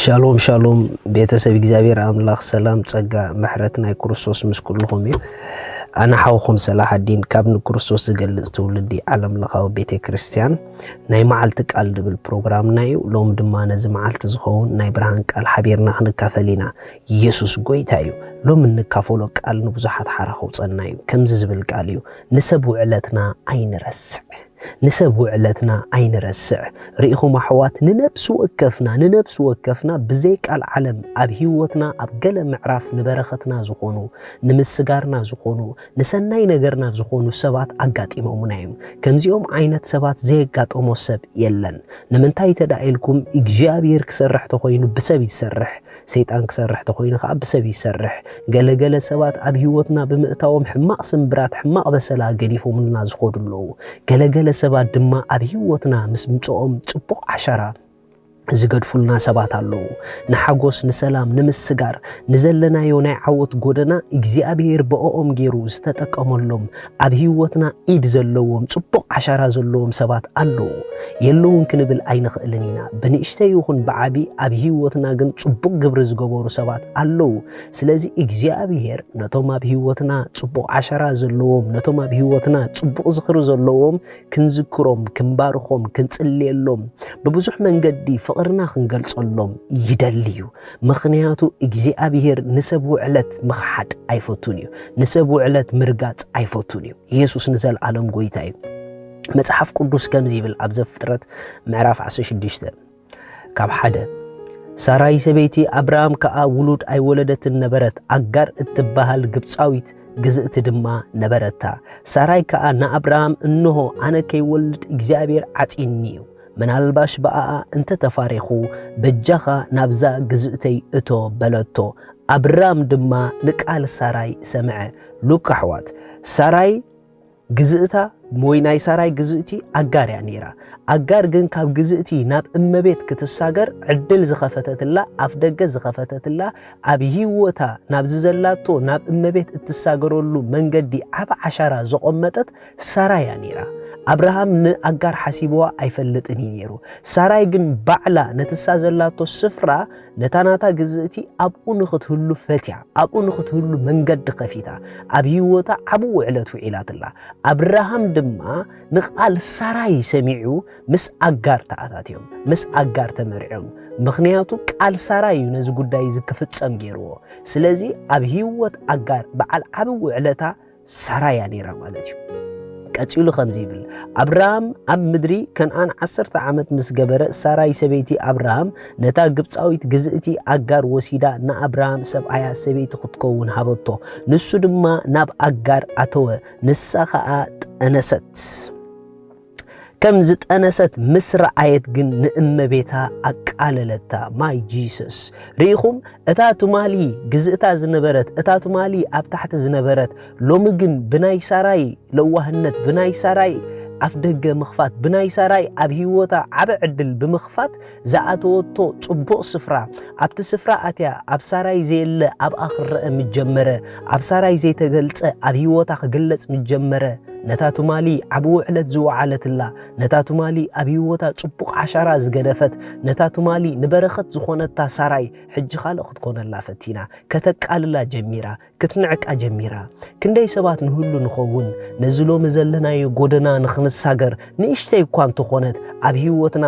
ሻሎም ሻሎም ቤተሰብ እግዚኣብሔር ኣምላኽ ሰላም ጸጋ ምሕረት ናይ ክርስቶስ ምስ ኩልኹም እዩ። ኣነ ሓውኹም ሰላሓዲን ካብ ንክርስቶስ ዝገልጽ ትውልዲ ዓለም ለኻዊ ቤተ ክርስቲያን ናይ መዓልቲ ቃል ድብል ፕሮግራምና እዩ። ሎም ድማ ነዚ መዓልቲ ዝኸውን ናይ ብርሃን ቃል ሓቢርና ክንካፈል ኢና። ኢየሱስ ጎይታ እዩ። ሎም እንካፈሎ ቃል ንብዙሓት ሓራ ከውፀና እዩ። ከምዚ ዝብል ቃል እዩ፣ ንሰብ ውዕለትና ኣይንረስዕ። ንሰብ ውዕለትና ኣይንረስዕ። ርኢኹም ኣሕዋት፣ ንነብሲ ወከፍና ንነብሲ ወከፍና ብዘይ ቃል ዓለም ኣብ ህይወትና ኣብ ገለ ምዕራፍ ንበረኸትና ዝኾኑ፣ ንምስጋርና ዝኾኑ፣ ንሰናይ ነገርና ዝኾኑ ሰባት ኣጋጢሞምና እዮም። ከምዚኦም ዓይነት ሰባት ዘየጋጠሞ ሰብ የለን። ንምንታይ ተዳኢልኩም እግዚኣብሔር ክሰርሕ ተኾይኑ ብሰብ ይሰርሕ፣ ሰይጣን ክሰርሕ ተኾይኑ ከዓ ብሰብ ይሰርሕ። ገለገለ ሰባት ኣብ ህይወትና ብምእታዎም ሕማቕ ስምብራት ሕማቕ በሰላ ገዲፎምልና ዝኸዱ ኣለዉ። ገለገለ ሰባት ድማ ኣብ ህይወትና ምስ ምፅኦም ፅቡቕ ዓሻራ ዝገድፉልና ሰባት ኣለዉ። ንሓጎስ ንሰላም ንምስጋር ንዘለናዮ ናይ ዓወት ጎደና እግዚኣብሔር ብኦም ገይሩ ዝተጠቀመሎም ኣብ ህይወትና ኢድ ዘለዎም ጽቡቕ ዓሻራ ዘለዎም ሰባት ኣለዉ። የለውን ክንብል ኣይንኽእልን ኢና። ብንእሽተይ ይኹን ብዓቢ ኣብ ህይወትና ግን ጽቡቕ ግብሪ ዝገበሩ ሰባት ኣለዉ። ስለዚ እግዚኣብሔር ነቶም ኣብ ህይወትና ጽቡቕ ዓሻራ ዘለዎም፣ ነቶም ኣብ ህይወትና ጽቡቕ ዝኽሪ ዘለዎም ክንዝክሮም፣ ክንባርኾም፣ ክንጽልየሎም፣ ብብዙሕ መንገዲ ፍቕርና ክንገልጸሎም ይደሊ እዩ። ምኽንያቱ እግዚኣብሔር ንሰብ ውዕለት ምኽሓድ ኣይፈቱን እዩ። ንሰብ ውዕለት ምርጋጽ ኣይፈቱን እዩ። ኢየሱስ ንዘለኣለም ጎይታ እዩ። መጽሓፍ ቅዱስ ከምዚ ይብል ኣብ ዘፍጥረት ምዕራፍ ዓሰርተ ሽዱሽተ ካብ ሓደ፣ ሳራይ ሰበይቲ ኣብርሃም ከኣ ውሉድ ኣይወለደትን ነበረት። ኣጋር እትበሃል ግብጻዊት ግዝእቲ ድማ ነበረታ። ሳራይ ከኣ ንኣብርሃም፣ እንሆ፣ ኣነ ከይወልድ እግዚኣብሔር ዓጺኒ እዩ። ምናልባሽ ብኣኣ እንተ ተፋሬኹ፣ በጃኻ ናብዛ ግዝእተይ እቶ በለቶ። ኣብራም ድማ ንቃል ሳራይ ሰምዐ። ሉካ ኣሕዋት፣ ሳራይ ግዝእታ ወይ ናይ ሳራይ ግዝእቲ ኣጋር እያ ነይራ። ኣጋር ግን ካብ ግዝእቲ ናብ እመቤት ክትሳገር ዕድል ዝኸፈተትላ፣ ኣፍ ደገ ዝኸፈተትላ፣ ኣብ ህይወታ ናብዚ ዘላቶ ናብ እመቤት እትሳገረሉ መንገዲ ዓቢ ዓሻራ ዘቖመጠት ሳራይ እያ ነይራ። ኣብርሃም ንኣጋር ሓሲብዋ ኣይፈልጥን እዩ ነይሩ። ሳራይ ግን ባዕላ ነትሳ ዘላቶ ስፍራ ነታ ናታ ግዝእቲ ኣብኡ ንኽትህሉ ፈትያ፣ ኣብኡ ንኽትህሉ መንገዲ ከፊታ፣ ኣብ ህይወታ ዓቢ ውዕለት ውዒላትላ። ኣብርሃም ድማ ንቓል ሳራይ ሰሚዑ ምስ ኣጋር ተኣታትዮም፣ ምስ ኣጋር ተመርዕዮም። ምኽንያቱ ቃል ሳራይ እዩ ነዚ ጉዳይ እዚ ክፍጸም ገይርዎ። ስለዚ ኣብ ህይወት ኣጋር በዓል ዓቢ ውዕለታ ሳራይ እያ ነይራ ማለት እዩ። ቀጺሉ ከምዚ ይብል፣ ኣብርሃም ኣብ ምድሪ ከነኣን ዓሰርተ ዓመት ምስ ገበረ፣ ሳራይ ሰበይቲ ኣብርሃም ነታ ግብጻዊት ግዝእቲ ኣጋር ወሲዳ ንኣብርሃም ሰብኣያ ሰበይቲ ክትከውን ሃበቶ። ንሱ ድማ ናብ ኣጋር ኣተወ፣ ንሳ ኸኣ ጠነሰት። ከም ዝጠነሰት ምስ ረኣየት ግን ንእመቤታ ኣቃለለታ። ማይ ጂሰስ። ርኢኹም? እታ ትማሊ ግዝእታ ዝነበረት፣ እታ ትማሊ ኣብ ታሕቲ ዝነበረት፣ ሎሚ ግን ብናይ ሳራይ ለዋህነት፣ ብናይ ሳራይ ኣፍ ደገ ምኽፋት፣ ብናይ ሳራይ ኣብ ህይወታ ዓቢ ዕድል ብምኽፋት ዝኣተወቶ ጽቡቕ ስፍራ፣ ኣብቲ ስፍራ ኣትያ ኣብ ሳራይ ዘየለ ኣብኣ ክረአ ምስ ጀመረ፣ ኣብ ሳራይ ዘይተገልጸ ኣብ ህይወታ ክግለጽ ምስ ጀመረ፣ ነታ ትማሊ ዓቢ ውዕለት ዝወዓለትላ፣ ነታ ትማሊ ኣብ ህይወታ ጽቡቕ ዓሻራ ዝገደፈት፣ ነታ ትማሊ ንበረኸት ዝኾነታ ሳራይ ሕጂ ካልእ ክትኮነላ ፈቲና፣ ከተቃልላ ጀሚራ፣ ክትንዕቃ ጀሚራ። ክንደይ ሰባት ንህሉ ንኸውን፣ ነዚ ሎሚ ዘለናዮ ጎደና ንኽንሳገር ንእሽተይ እኳ እንተኾነት ኣብ ህይወትና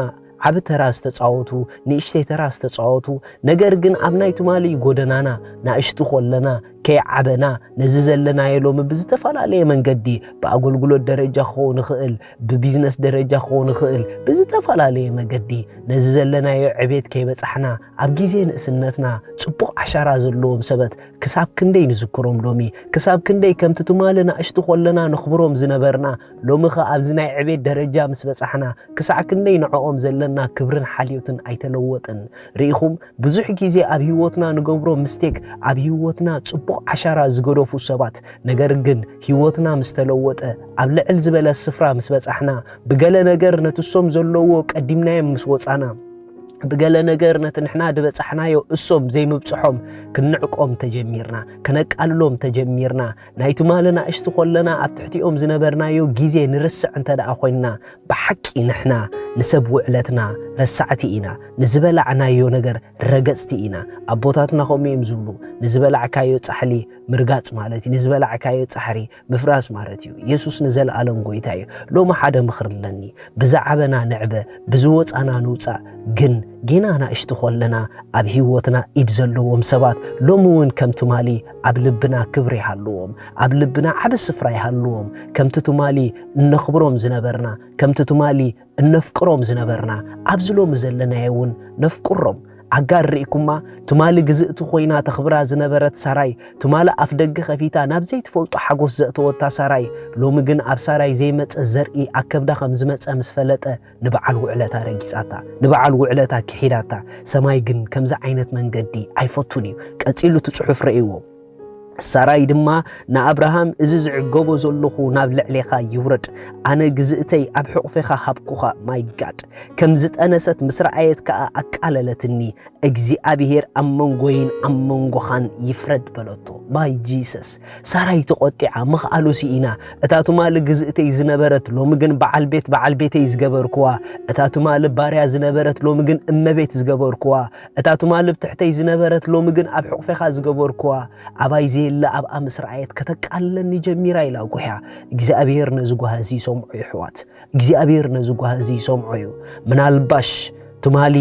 ዓቢ ተራ ዝተጻወቱ፣ ንእሽተይ ተራ ዝተጻወቱ፣ ነገር ግን ኣብ ናይ ትማሊ ጎደናና ናእሽቱ ኾለና ከይዓበና፣ ነዚ ዘለናዮ ሎሚ ብዝተፈላለየ መንገዲ፣ ብኣገልግሎት ደረጃ ክኸውን ይኽእል፣ ብቢዝነስ ደረጃ ክኸውን ይኽእል፣ ብዝተፈላለየ መገዲ ነዚ ዘለናዮ ዕቤት ከይበጻሕና፣ ኣብ ግዜ ንእስነትና ጽቡቕ ዓሻራ ዘለዎም ሰባት ክሳብ ክንደይ ንዝክሮም ሎሚ? ክሳብ ክንደይ ከምቲ ትማሊ ናእሽቱ ኾለና ነኽብሮም ዝነበርና፣ ሎሚ ኸ ኣብዚ ናይ ዕቤት ደረጃ ምስ በጻሕና፣ ክሳዕ ክንደይ ንዕኦም ዘለና ክብርን ሓልዮትን ኣይተለወጥን? ርኢኹም? ብዙሕ ግዜ ኣብ ህይወትና ንገብሮ ምስቴክ፣ ኣብ ህይወትና ጽቡቕ ዓሻራ ዝገደፉ ሰባት፣ ነገር ግን ህይወትና ምስ ተለወጠ፣ ኣብ ልዕል ዝበለ ስፍራ ምስ በጻሕና፣ ብገለ ነገር ነቲ እሶም ዘለዎ ቀዲምናዮም ምስ ወጻና፣ ብገለ ነገር ነቲ ንሕና ዝበጻሕናዮ እሶም ዘይምብጽሖም ክንዕቆም ተጀሚርና፣ ከነቃልሎም ተጀሚርና። ናይ ትማሊ ናእሽቱ ኾለና ኣብ ትሕቲኦም ዝነበርናዮ ግዜ ንርስዕ እንተ ደኣ ኾይንና፣ ብሓቂ ንሕና ንሰብ ውዕለትና ረሳዕቲ ኢና። ንዝበላዕናዮ ነገር ረገጽቲ ኢና። ኣቦታትና ከምኡ እዮም ዝብሉ። ንዝበላዕካዮ ጻሕሊ ምርጋጽ ማለት እዩ። ንዝበላዕካዮ ጻሕሪ ምፍራስ ማለት እዩ። የሱስ ንዘለኣለም ጎይታ እዩ። ሎሚ ሓደ ምኽሪ ኣለኒ። ብዝዓበና ንዕበ፣ ብዝወጻና ንውጻእ። ግን ጌና ናእሽቱ ኾለና ኣብ ህይወትና ኢድ ዘለዎም ሰባት ሎሚ እውን ከም ትማሊ ኣብ ልብና ክብሪ ይሃልዎም፣ ኣብ ልብና ዓቢ ስፍራ ይሃልዎም። ከምቲ ትማሊ እነኽብሮም ዝነበርና፣ ከምቲ ትማሊ እነፍቅሮም ዝነበርና፣ ኣብዚ ሎሚ ዘለናዮ እውን ነፍቅሮም። ኣጋር ርኢኩማ፣ ትማሊ ግዝእቲ ኮይና ተኽብራ ዝነበረት ሳራይ፣ ትማሊ ኣፍ ደገ ከፊታ ናብ ዘይትፈልጦ ሓጎስ ዘእተወታ ሳራይ፣ ሎሚ ግን ኣብ ሳራይ ዘይመጸ ዘርኢ ኣብ ከብዳ ከም ዝመጸ ምስ ፈለጠ፣ ንበዓል ውዕለታ ረጊጻታ፣ ንበዓል ውዕለታ ክሒዳታ። ሰማይ ግን ከምዚ ዓይነት መንገዲ ኣይፈቱን እዩ። ቀጺሉ እቲ ጽሑፍ ረእይዎ። ሳራይ ድማ ንኣብርሃም፣ "እዚ ዝዕገቦ ዘለኹ ናብ ልዕሌኻ ይውረድ፣ ኣነ ግዝእተይ ኣብ ሕቑፌኻ ሃብኩኻ." ማይ ጋድ፣ ከም ዝጠነሰት ምስ ረኣየት ከኣ ኣቃለለትኒ፣ "እግዚኣብሄር ኣብ መንጎይን ኣብ መንጎኻን ይፍረድ" በለቶ። ማይ ጂሰስ። ሳራይ ተቖጢዓ፣ ምኽኣሉ ስኢና። እታ ትማሊ ግዝእተይ ዝነበረት ሎሚ ግን በዓል ቤት በዓል ቤተይ ዝገበርኩዋ፣ እታ ትማሊ ባርያ ዝነበረት ሎሚ ግን እመቤት ዝገበርኩዋ፣ እታ ትማሊ ብትሕተይ ዝነበረት ሎሚ ግን ኣብ ሕቑፌኻ ዝገበርኩዋ፣ ኣባይ ዘየለ ኣብኣ ምስ ረኣየት ከተቃልለኒ ጀሚራ ኢላ ጉሕያ። እግዚኣብሄር ነዚ ጓሂ እዚ ይሰምዖ ይሕዋት። እግዚኣብሄር ነዚ ጓሂ እዚ ይሰምዖ እዩ። ምናልባሽ ትማሊ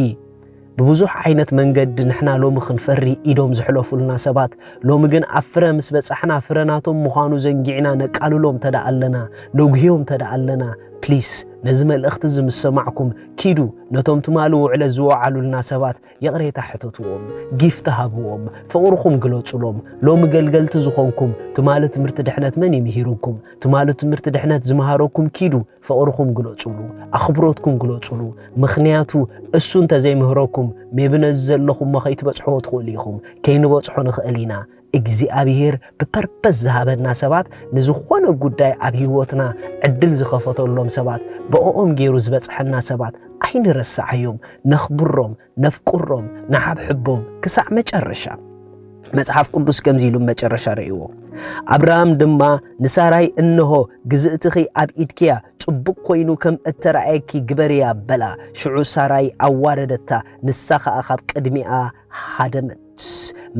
ብብዙሕ ዓይነት መንገዲ ንሕና ሎሚ ክንፈሪ ኢዶም ዝሕለፉልና ሰባት፣ ሎሚ ግን ኣብ ፍረ ምስ በጻሕና ፍረ ናቶም ምዃኑ ዘንጊዕና ነቃልሎም ተደኣ ኣለና፣ ነጉህዮም ተደኣ ኣለና፣ ፕሊስ ነዚ መልእኽቲ እዚ ምስ ሰማዕኩም ኪዱ ነቶም ትማሊ ውዕለት ዝወዓሉልና ሰባት ይቕሬታ ሕተትዎም፣ ጊፍት ሃብዎም፣ ፍቕርኹም ግለጹሎም። ሎሚ ገልገልቲ ዝኾንኩም ትማሊ ትምህርቲ ድሕነት መን እዩ ምሂሩኩም? ትማሊ ትምህርቲ ድሕነት ዝመሃረኩም ኪዱ ፍቕርኹም ግለጹሉ፣ ኣኽብሮትኩም ግለጹሉ። ምኽንያቱ እሱ እንተዘይምህረኩም ሜቢ ነዚ ዘለኹሞ ከይትበጽሕዎ ትኽእሉ ኢኹም። ከይንበጽሖ ንኽእል ኢና። እግዚኣብሄር ብፐርፐስ ዝሃበና ሰባት ንዝኾነ ጉዳይ ኣብ ህይወትና ዕድል ዝኸፈተሎም ሰባት ብእኦም ገይሩ ዝበጽሐና ሰባት ኣይንረስዓዮም፣ ነኽብሮም፣ ነፍቅሮም፣ ንሓብሕቦም ክሳዕ መጨረሻ። መጽሓፍ ቅዱስ ከምዚ ኢሉ መጨረሻ ረእይዎ። ኣብርሃም ድማ ንሳራይ፣ "እንሆ ግዝእትኺ ኣብ ኢድኪያ፣ ጽቡቕ ኮይኑ ከም እተራእየኪ ግበርያ" በላ። ሽዑ ሳራይ ኣዋረደታ፣ ንሳ ኸኣ ካብ ቅድሚኣ ሃደመት።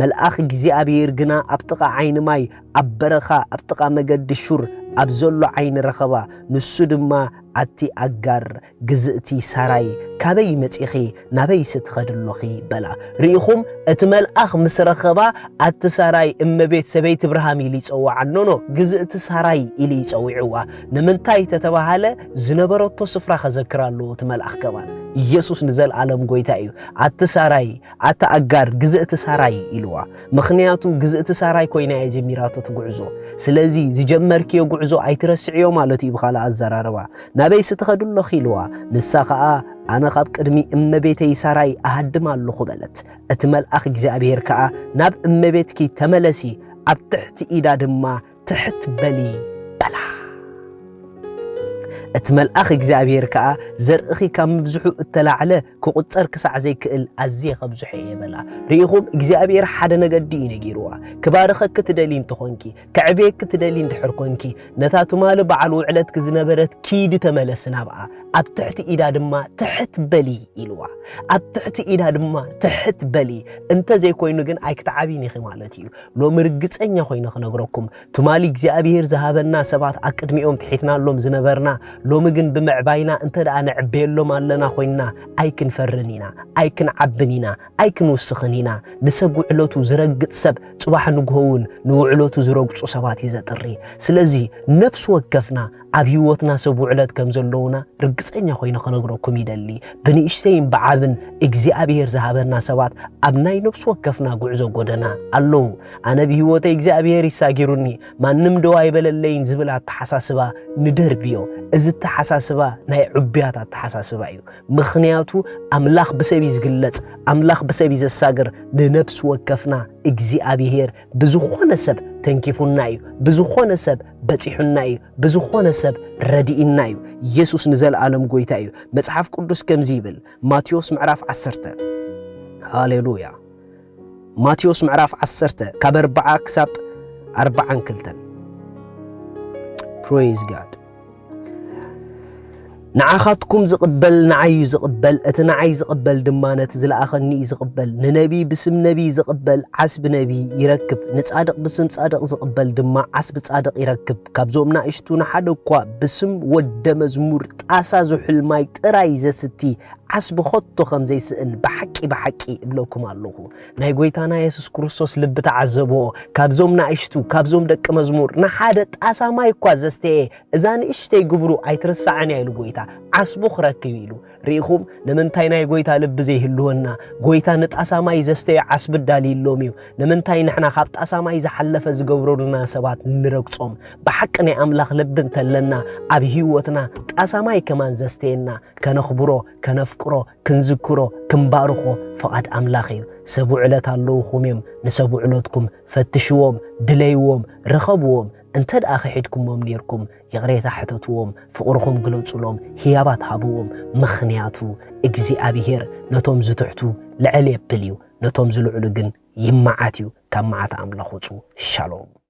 መልኣኽ እግዚኣብሔር ግና ኣብ ጥቓ ዓይኒ ማይ፣ ኣብ በረኻ፣ ኣብ ጥቓ መገዲ ሹር ኣብ ዘሎ ዓይኒ ረኸባ። ንሱ ድማ፣ "ኣቲ ኣጋር፣ ግዝእቲ ሳራይ፣ ካበይ መጺኺ? ናበይሲ ትኸዲ ኣሎኺ?" በላ። ርኢኹም፣ እቲ መልኣኽ ምስ ረኸባ፣ "ኣቲ ሳራይ፣ እመቤት፣ ሰበይቲ እብርሃም" ኢሉ ይጸውዓ። ኖኖ፣ ግዝእቲ ሳራይ ኢሉ ይጸውዕዋ። ንምንታይ ተተባሃለ፣ ዝነበረቶ ስፍራ ከዘክር ኣለዎ እቲ መልኣኽ ከማን። ኢየሱስ ንዘለኣለም ጐይታ እዩ። "ኣቲ ሳራይ፣ ኣቲ ኣጋር፣ ግዝእቲ ሳራይ" ኢልዋ። ምኽንያቱ ግዝእቲ ሳራይ ኮይና እያ ጀሚራቶ እቲ ጉዕዞ። ስለዚ ዝጀመርክዮ ጉዕዞ ኣይትረስዕዮ ማለት እዩ ብኻልእ ኣዘራርባ። "ናበይሲ ትኸዲ ኣሎኺ?" ኢልዋ። ንሳ ኸኣ፣ "ኣነ ኻብ ቅድሚ እመቤተይ ሳራይ እሃድም ኣለኹ" በለት። እቲ መልኣኽ እግዚኣብሔር ከኣ፣ "ናብ እመቤትኪ ተመለሲ፣ ኣብ ትሕቲ ኢዳ ድማ ትሕት በሊ" በላ። እቲ መልኣኽ እግዚኣብሔር ከኣ፣ "ዘርእኺ ካብ ምብዝሑ እተላዕለ ክቑጸር ክሳዕ ዘይክእል ኣዝየ ከብዝሖ እየ" በላ። ርኢኹም፣ እግዚኣብሔር ሓደ ነገዲ እዩ ነጊርዋ። ክባርኸኪ ትደሊ እንተኾንኪ፣ ከዕብየኪ ትደሊ እንድሕር ኮንኪ፣ ነታ ትማሊ በዓል ውዕለትኪ ዝነበረት ኪዲ ተመለሲ ናብኣ፣ ኣብ ትሕቲ ኢዳ ድማ ትሕት በሊ ኢልዋ። ኣብ ትሕቲ ኢዳ ድማ ትሕት በሊ። እንተ ዘይኮይኑ ግን ኣይክትዓብይን ኢኺ ማለት እዩ። ሎሚ ርግጸኛ ኮይነ ክነግረኩም፣ ትማሊ እግዚኣብሔር ዝሃበና ሰባት ኣብ ቅድሚኦም ትሒትናሎም ዝነበርና፣ ሎሚ ግን ብምዕባይና እንተ ደኣ ነዕብየሎም ኣለና ኮይንና፣ ኣይክንፈርን ኢና፣ ኣይክንዓብን ኢና፣ ኣይክንውስኽን ኢና። ንሰብ ውዕለቱ ዝረግጽ ሰብ፣ ጽባሕ ንግሆ እውን ንውዕለቱ ዝረግጹ ሰባት እዩ ዘጥሪ። ስለዚ ነፍሲ ወከፍና ኣብ ህይወትና ሰብ ውዕለት ከም ዘለዉና ርግጸኛ ኮይነ ክነግረኩም ይደሊ። ብንእሽተይን ብዓብን እግዚኣብሔር ዝሃበና ሰባት ኣብ ናይ ነፍሲ ወከፍና ጉዕዞ ጎደና ኣለዉ። "ኣነ ብህይወተይ እግዚኣብሔር ይሳጊሩኒ፣ ማንም ደው ኣይበለለይን" ዝብል ኣተሓሳስባ ንደርብዮ። እዚ ኣተሓሳስባ ናይ ዕቡያት ኣተሓሳስባ እዩ። ምኽንያቱ ኣምላኽ ብሰብ እዩ ዝግለጽ፣ ኣምላኽ ብሰብ እዩ ዘሳግር። ንነፍሲ ወከፍና እግዚኣብሔር ብዝኾነ ሰብ ተንኪፉና እዩ፣ ብዝኾነ ሰብ በጺሑና እዩ፣ ብዝኾነ ሰብ ረዲእና እዩ። ኢየሱስ ንዘለኣለም ጐይታ እዩ። መጽሓፍ ቅዱስ ከምዚ ይብል፣ ማቴዎስ ምዕራፍ ዓሰርተ። ሃሌሉያ። ማቴዎስ ምዕራፍ ዓሰርተ ካብ ኣርብዓ ክሳብ ኣርብዓን ክልተን። Praise God። ንዓኻትኩም ዝቕበል ንዓይ እዩ ዝቕበል፣ እቲ ንዓይ ዝቕበል ድማ ነቲ ዝለኣኸኒ እዩ ዝቕበል። ንነቢይ ብስም ነቢይ ዝቕበል ዓስቢ ነቢይ ይረክብ፣ ንጻድቕ ብስም ጻድቕ ዝቕበል ድማ ዓስቢ ጻድቕ ይረክብ። ካብዞም ናእሽቱ ንሓደ እኳ ብስም ወደ መዝሙር ጣሳ ዝሑል ማይ ጥራይ ዘስቲ ዓስቢ ኸቶ ከም ዘይስእን ብሓቂ ብሓቂ እብለኩም ኣለኹ። ናይ ጐይታና የሱስ ክርስቶስ ልቢ ተዓዘብዎ። ካብዞም ናእሽቱ፣ ካብዞም ደቂ መዝሙር ንሓደ ጣሳ ማይ እኳ ዘስተየ እዛ ንእሽተይ ግብሩ ኣይትርሳዕን እያ ኢሉ ጐይታ። ዓስቡ ክረክብ ኢሉ። ርኢኹም፣ ንምንታይ ናይ ጐይታ ልቢ ዘይህልወና? ጐይታ ንጣሳ ማይ ዘስተዮ ዓስቢ ኣዳልዩሎም እዩ። ንምንታይ ንሕና ካብ ጣሳ ማይ ዝሓለፈ ዝገብሩልና ሰባት ንረግጾም? ብሓቂ ናይ ኣምላኽ ልቢ እንተለና፣ ኣብ ህይወትና ጣሳ ማይ ከማን ዘስተየና፣ ከነኽብሮ፣ ከነፍቅሮ፣ ክንዝክሮ፣ ክንባርኾ ፍቓድ ኣምላኽ እዩ። ሰብ ውዕለት ኣለውኹም እዮም። ንሰብ ውዕለትኩም ፈትሽዎም፣ ድለይዎም፣ ርኸብዎም። እንተ ደኣ ክሒድኩሞም ኔርኩም፣ ይቕሬታ ሕተትዎም፣ ፍቕርኹም ግለጹሎም፣ ህያባት ሃብዎም። ምኽንያቱ እግዚኣብሄር ነቶም ዝትሕቱ ልዕል የብል እዩ፣ ነቶም ዝልዕሉ ግን ይመዓት እዩ። ካብ መዓት ኣምላኽ ውጹ። ሻሎም።